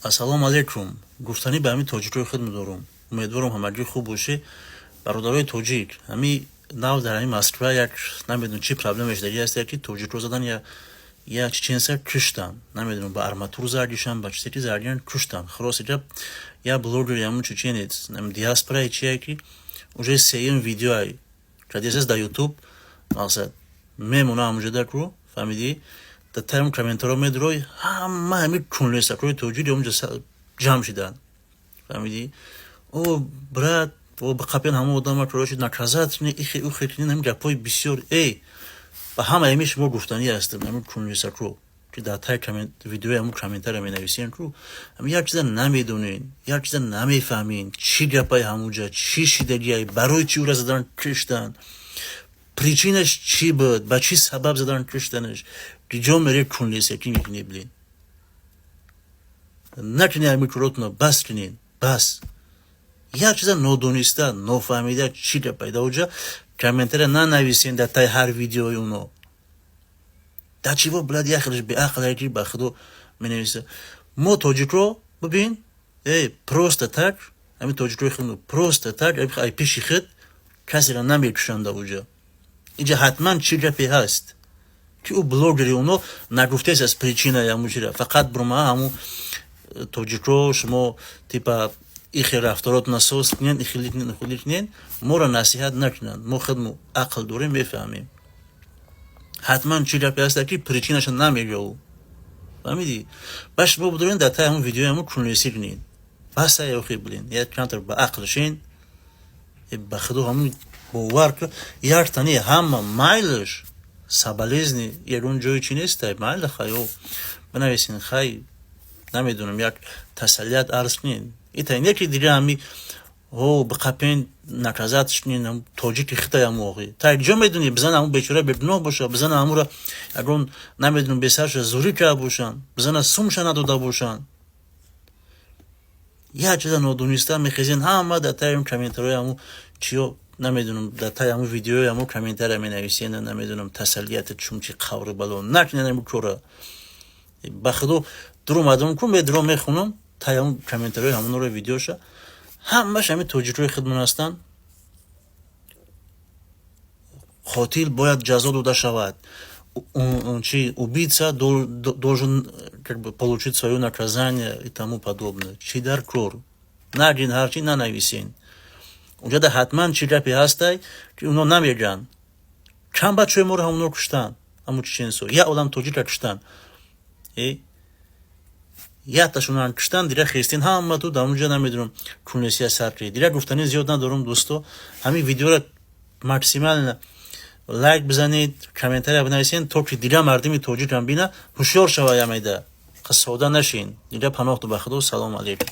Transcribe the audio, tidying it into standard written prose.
Ассалому алайкум. Гуфтанӣ ба ҳамин тоҷикои худ медорум. Умедворам, ҳамагӣ хуб бошӣ. Бародарои тоҷик, ҳами нав дар ҳамин Москва як намедонам чӣ проблема шудагӣ аст, ки тоҷикро задан, я чеченца куштан. Намедонам, ба арматур зардишан, ба чизе ки зардиан, куштан. Хулоса гап, я блогер, ямун чеченец, диаспораи чие, ки уже сеюм видеоай кадесас дар Ютуб, мақсад мемона ҳамуҷода ку, фаҳмидӣ? Дар таи комментаро медурой, ҳама ҳами кунлесакҳои тоҷик онҷо ҷамъ шиданд, фаҳмидӣ? О брат, о бақапен ҳама одама, короче, наказать кунӣ, ихе ухе кунӣ, ҳамин гапҳои бисёр. Эй, ба ҳама ҳами шумо гуфтанӣ ҳастам, ҳамин кунлесакҳо, ки дар таи видеои ҳамун комментария менависен ку, ҳами як чиза намедонен, як чиза намефаҳмен, чӣ гапай ҳамунҷа, чӣ шидагиай, барои чӣ ӯра задан киштанд, причина ш чӣ буд, ба чӣ сабаб задан киштанаш, ҷо мере кунлесакӣ мекунӣ, блин. Накунӣ ҳами коротуна, бас кунед, бас. Як чиза нодониста, нофаҳмида, чӣ гапай дар оҷа комментария нанависен дар таи ҳар видеои оно. Дар чиво, блядь, як хелаш беақлае, ки ба худо менависа. Мо тоҷикро бибин, эй, просто так ҳамин тоҷикрои худ просто так ай пеши худ касеро намекушанд дар оҷа. Инҷа ҳатман чӣ гапе ҳаст, ки ӯ блогери оно нагуфтест аз причина и ҳамун чира, фақат бурма ҳамун тоҷикро шумо типа ихе рафторотона соз кунен, ихели кунен, ихели кунен, моро насиҳат накунанд. Мо худмо ақл дорем, мефаҳмем. Ҳатман чӣ гапе ҳаста, ки причина ша намега ӯ, фаҳмидӣ? Ба шумо будорен дар таи ҳамун видеои ҳамун кунлесӣ кунед. Басай охи, блин, як камтар ба ақл шен. Ба худо, ҳамун бовар ку, яктани ҳама майлаш, соболезни, ягон ҷои чӣ нестай, майла, хаё бинависен, хай, намедонам, як тасаллият арз кунед. Ита не ки дига ҳами о биқапен, наказать кунед тоҷики хитаям. Оғи та ҷо медонӣ, бизан ҳамун бечора бегуноҳ боша, бизан ҳамура ягон, намедонам, бесарша зурӣ карда бошанд, бизана сумша надода бошанд. Як чиза нодониста мехезен, ҳама дар таи комментарои ҳамун чиё, намедонам, дар таи ҳамун видеои ҳамун комментария менависен, намедонам, тасаллияти чумчи қаври бало накунед ҳамин кора. Ба худо, дуромадам ку, медуром, мехонам таи ҳамун комментарои ҳамонро, видеоша, ҳамаш ҳамин тоҷикҳои худмон ҳастанд. Қотил бояд ҷазо дода шавад, чи убийца должен как бы получить свое наказание и тому подобное. Чӣ дар кор? Нагин, ҳарчи нанависен. Унҷада ҳатман чӣ гапе ҳастай, ки оно намегӯянд. Чанд бачаҳои моро ҳамоно куштанд, ҳамун чеченсо, як одам тоҷика куштанд, якташонам куштанд. Дига хестин, ҳамату дар онҷа, намедонам, кунлесия сар кунед. Дига гуфтани зиёд надорам, дӯсто. Ҳамин видеоро максимально лайк бизанед, комментария бинависед, то ки дига мардуми тоҷикам бина, ҳушёр шава, ямеда қиссода нашин. Дига паноҳту ба худо, салому алайкум.